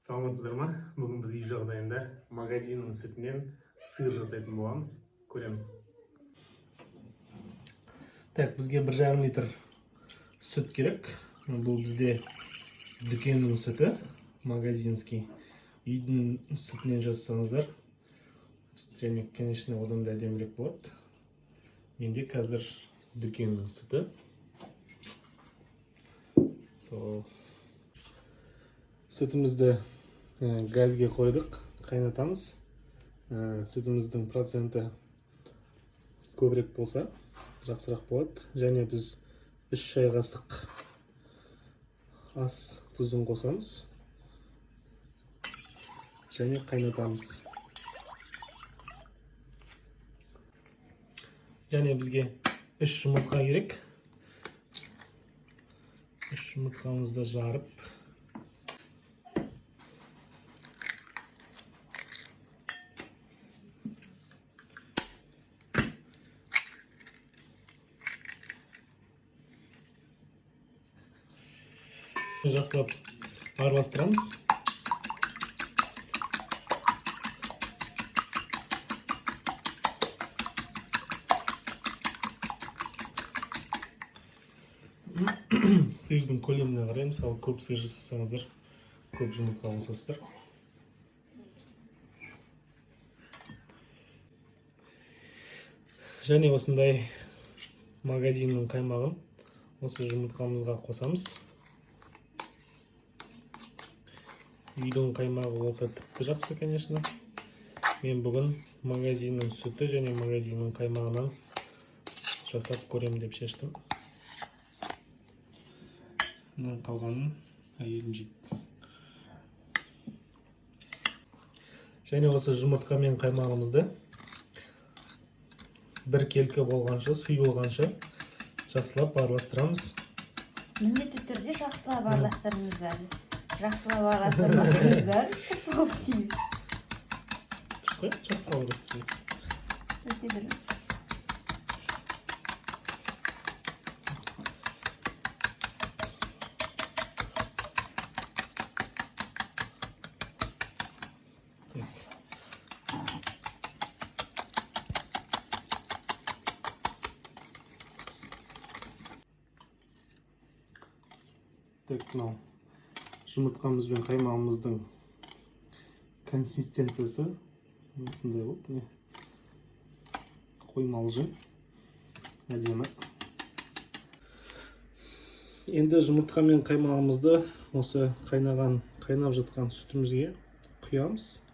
Саламатсыздар ма? Бүгін біз үй жағдайында магазиннің сүтінен сыр жасайтын боламыз. Көреміз. Так, бізге 1,5 литр сүт керек. Бұл бізде дүкеннің сүті, магазинский. Үйдің сүтінен жасасаңыздар, және, конечно, одан да әдемірек болады. Менде қазір дүкеннің сүті. Сол сүтімізді газге қойдық, қайнатамыз. Сүтіміздің проценті көбірек болса, жақсырақ болады. Және біз 3 шай қасық ас тұзын қосамыз. Және қайнатамыз. Және бізге 3 жұмыртқа керек. 3 жұмыртқамызды жарып, жақсылап араластырамыз. Сырдың көлеміне қарай, мысалы, көп сыр жасасаңыздар, көп жұмыртқа қосасыздар. Және осындай магазиннің қаймағын осы жұмыртқамызға қосамыз. Үйдің қаймағы болса, тіпті жақсы, конечно. Мен бүгін магазиннің сүті және магазиннің қаймағынан жасап көрем деп шештім. Мынаның қалғанын әйелім жейді. Және осы жұмыртқа мен қаймағымызды бір келкі болғанша, сұйылғанша жақсылап араластырамыз. Міндетті түрде жақсылап араластырыңыздар. Жақсылап араластырмасаңыздар, болып тиіс. Дұрыс қой, жақсылап араластыру. Өте дұрыс. Так. Так, мынау жұмыртқамыз бен қаймағымыздың консистенциясы осындай болды, міне, қоймалжың, әдемі. Енді жұмыртқа мен қаймағымызды осы қайнап жатқан сүтімізге құямыз.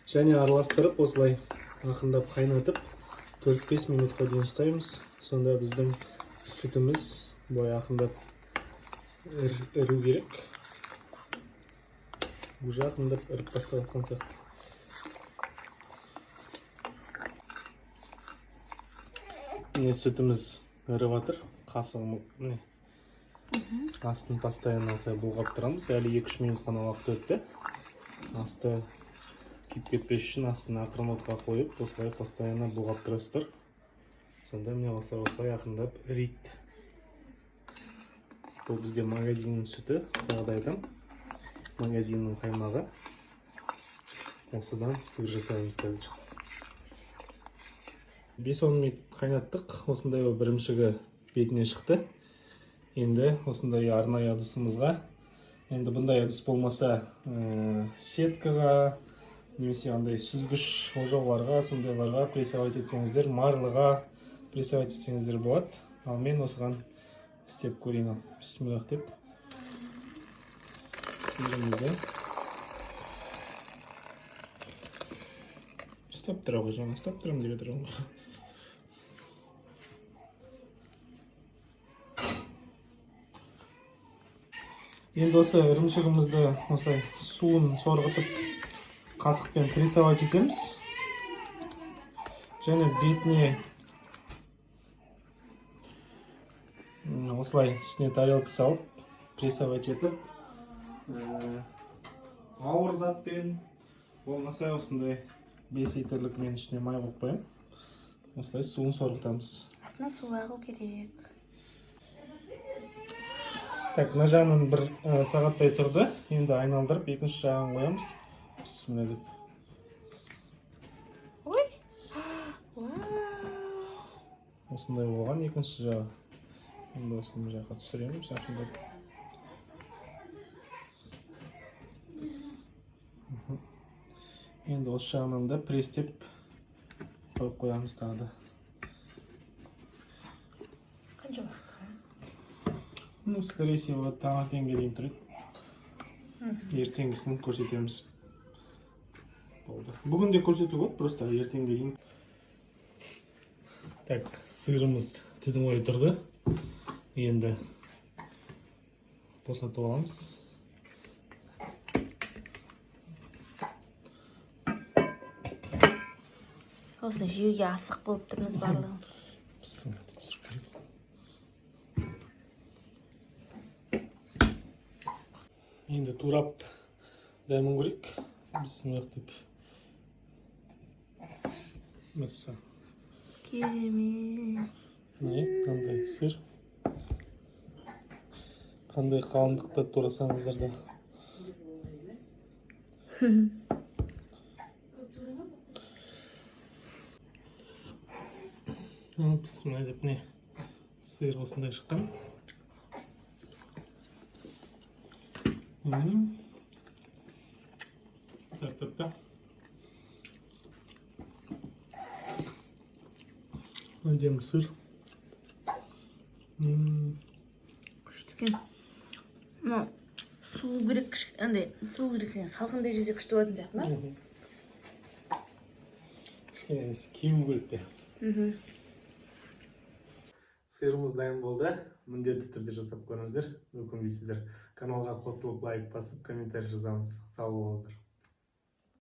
Және араластырып, осылай ақырындап қайнатып, 4-5 минутқа дейін ұстаймыз. Сонда біздің сүтіміз былай ақырындап іру керек. Уже ақырындап іріп бастап жатқан сияқты. Міне, сүтіміз іріп жатыр. Қасығым, міне. Астын постоянно осылай бұлғап тұрамыз. Әлі 2-3 минут қана уақыт өтті. Асты күйіп кетпес үшін астын ақырын отқа қойып, осылай постоянно бұлғап тұрасыздар. Сонда міне осылай ақырындап іриді. Бұл бізде магазиннің сүті, тағы да айтамын. Магазиннің қаймағы. Осыдан сыр жасаймыз қазір. 5-10 минут қайнаттық. Осындай болып ірімшігі бетіне шықты. Енді осындай арнайы ыдысымызға, енді бұндай ыдыс болмаса, сеткаға немесе андай сүзгіш ожауларға, сондайларға прессовать етсеңіздер, марлыға прессовать етсеңіздер болады. Ал мен осыған істеп көрейін. Ал бисмиллах деп сырымызды ұстап тұра ғой, жаңа ұстап тұрамын деп отырмын ғой. Енді осы ірімшігімізді осылай суын сорғытып, қасықпен прессовать етеміз. Және бетіне осылай үстіне тарелка салып, прессовать етіп, ауыр затпен болмаса осындай 5 литрлік мен ішіне май қойып қоямын. Осылай суын сорғытамыз. Астына су ағу керек. Так, мына жағынан бір сағаттай тұрды. Енді айналдырып екінші жағын қоямыз. Бісміллә деп. Ой! Вау! Осындай болған екінші жағы. Енді осыны мына жаққа түсіреміз ақырындап. Мхм. Енді осы жағынан да пресстеп қойып қоямыз тағы да. Қанша уақытқа? Ну, скорее всего, таңертеңге дейін тұрады. Ертеңгісін көрсетеміз. Болды. Бүгін де көрсету болады, просто ертеңге дейін. Так, сырымыз түні бойы тұрды. Енді босатып аламыз. Осыны жеуге асық болып тұрмыз барлығымыз. Бісміллә деп түсіріп көрейік. Енді турап дәмін көрейік. Бісміллә деп. Мәссаған. Керемет. Міне қандай сыр. Қандай қалыңдықта турасаңыздар да. Ал, бісміллә деп, міне сыр осындай шыққан. Тәп-тәп. Әдемі сыр. Күшті екен. Мынау су керек, андай су керек деген, салқындай жесе күшті болатын сияқты ма? Кішкене кеу керек те. Сырымыз дайын болды. Міндетті түрде жасап көріңіздер, өкінбейсіздер. Каналға қосылып, лайк басып, комментарий жазамыз. Сау болыңыздар.